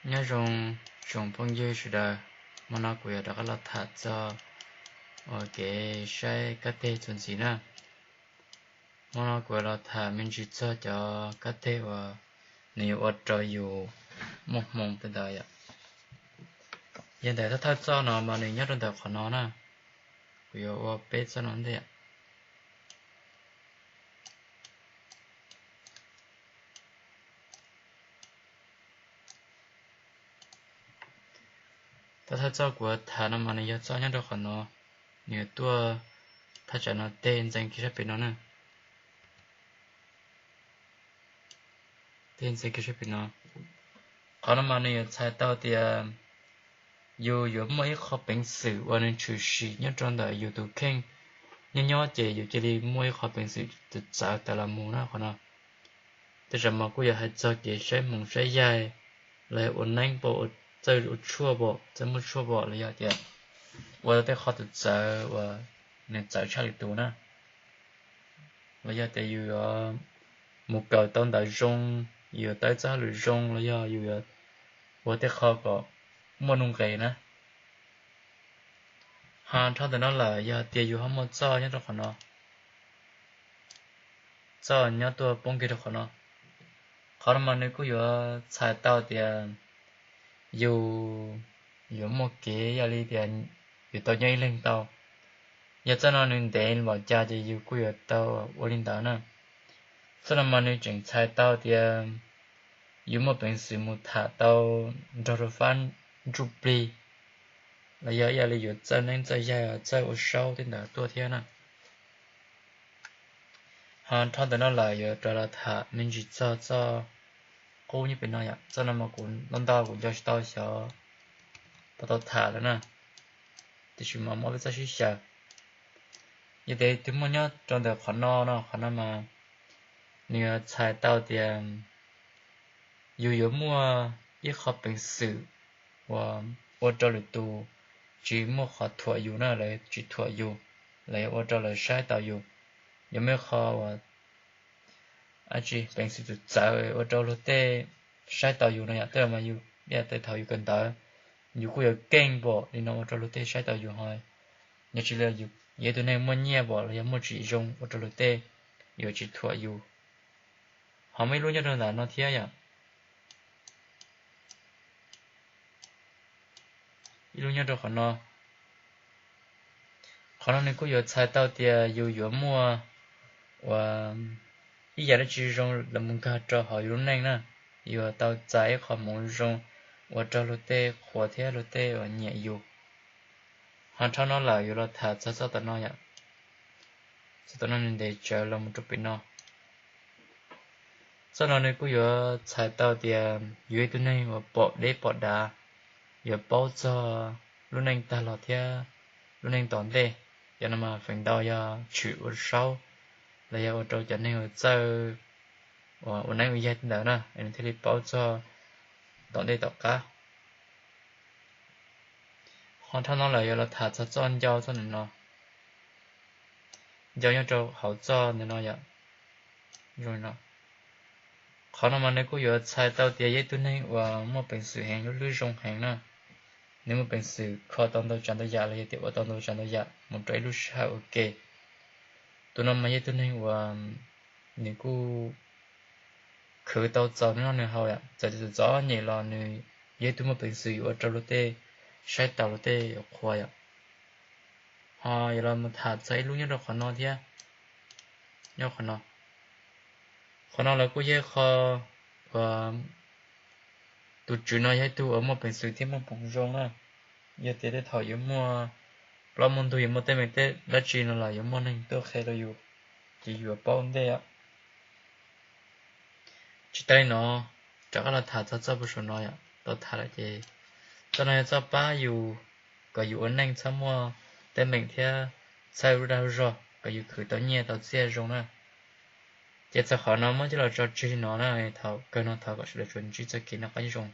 Nyob zoo tsoom phooj ywg sawv daws, hmo no kuv yuav rov qab los tham txog uas kev saib kab teg txuas ntxiv na. Hmo no kuv yuav los tham me ntsis txog cov kab teg uas nws yuav ua rau yus muaj hmoo tej ntawd yom. Yog ntawm thawj thawj txoj no mas nws nyob rau ntawm qhov no na, kuv yuav ua peb txoj no ntej. Thawj thawj txoj kuv tham no mas nws yog txoj nyob rau qhov no, nws yuav tuaj thaj tsam no teg ntxeev kiag sab pem no na. Teg ntxeev kiag sab pem no. Qhov no mas nws yuav txhais tau tias yus yuav muaj ib qho peev xwm uas nws tshwm sim nyob rau ntawm yus tus kheej. Nyob nyob ces yus cia li muaj ib qho peev xwm txawv txawv tawm los mus na qhov no. Tej zaum mas kuj yuav hais txog kev saib hmoov saib yaig, los yog ua neeb pom, ua txawj ua tshuaj pom, txawj muaj tshuaj pom, los yog tias ua tau tej qho txawv txawv uas nws txawv tshaj lwm tus na. Los yog tias yus yuav mus kawm tau ntawv zoo, yus yuav tau txoj hauj lwm zoo, los yog yus yuav ua tej qho kom muaj nuj nqis na. Ho dhau ntawm no lawm yog tias yus ho muaj txoj nyob rau qhov no, txoj nyob tuaj poob kiag rau qhov no. Qhov no mas nws kuj yuav txhais tau tias yus yuav muaj kev ib yam li tias yus tau nyob ib leeg tau. Yog txoj no nws ntev npaum cas ces yus kuj yuav tau ua li ntawd na. Txoj no mas nws tseem txhais tau tias yus muaj peev xwm mus tham tau nrog rau fab ntsuj plig, los yog ib yam li yuav txawj neeb txawj yaig, txawj ua saub tej ntawd tuaj thiab na. Ho dhau ntawm no lawm yuav rov los tham me ntsis txog txoj qub nyob pem no yom. Txoj no mas kuv ntau ntau kuv nco tsis tau xyov puas tau tham lawm na, tiam sis mas muaj peb txoj sib xyaw. Yog tias tus muaj nyob rau ntawm qhov no no, qhov no mas nws yuav txhais tau tias yus yuav muaj ib qho peev xwm uas ua rau lwm tus tsis muaj qhov thuam yus na, lawv tsis thuam yus, los yog ua rau lawv saib taus yus. Yuav muaj ib qho uas tsis peev xwm txawv txawv ua rau luag tej saib taus yus no yom. Tej zaum mas yus ib yam tej thaum yus kawm ntawv, yus kuj yuav keej npaum li no ua rau luag tej saib taus yus ho. Yog tsis li yus yog ib tug neeg muaj nyiaj npaum los yog muaj tsim zoo ua rau luag tej yuav tsis thuam yus. Ho muaj ib lub nyob rau ntawm no thiab yom. Ib lub nyob rau qhov no. Qhov no nws kuj yuav txhais tau tias yus yuav muaj uas ib yam dab tsi zoo los mus nkag rau hauv yus lub neej na, yuav tau txais ib qho hmoov zoo ua rau luag tej qhuas thiab luag tej uas nyiam yus. Ho dhau no lawm yuav los tham txog txoj tom no yom. Txoj tom no nws ntev tsawv los mus rau pem no. Txoj no nws kuj yuav txhais tau tias yus ib tug neeg uas pom deb pom dav, yuav paub txog lub neej tag los thiab lub neej tom ntej. Cov no mas feem ntau yog tshwm ua saub los yog ua rau cov neeg uas txawj ua neeb ua yaig ntawd na, es nws thiaj li paub txog tom ntej tom qab. Ho dhau no lawm yuav los tham txog txoj ncau txoj ntawm no. Ncau nyob rau hauv txoj ntawm no yom. Qhov no mas nws kuj yuav txhais tau tias yog ib tug neeg uas muaj peev xwm heev, lub hlwb zoo heev na. Nws muaj peev xwm kho tau ntau tsav ntau yam los yog tias ua tau ntau tsav ntau yam mus rau ib lub sij hawm ua ke. Tus no mas yog ib tug neeg uas nws kuj khwv tau txaus noj nws haus, txawm tias txom nyem los nws yog ib tug muaj peev xwm yuav ua rau luag tej saib taus luag tej yuav qhuas yom. Ho yuav los mus tham txog ib lub nyob rau qhov no thiab. Nyob qhov no, qhov no los kuj yog ib qho uas tus tswv no yog ib tug uas muaj peev xwm thiab muaj hmoov zoo na. Yog tias tej thaum yuav muaj plaub muaj ntug, yuav muaj teeb meem tej dab tsi no los yuav muaj neeg tuaj qhia rau yus, ces yus yuav paub ntej. Tsis tas li no, rov qab los tham txog txoj puag saum no yom, tau tham lawm ces txoj no yog txoj pab yus kom yus ua neej txhob muaj teeb meem thiab txhawj lub dag lub zog, kom yus khwv tau nyiaj tau txiaj zoo na. Ces txog qhov no muab coj los tso tseg li no na, thaum kawg no thov kom sawv daws tsuas ntsib txoj kev noj qab nyob zoo.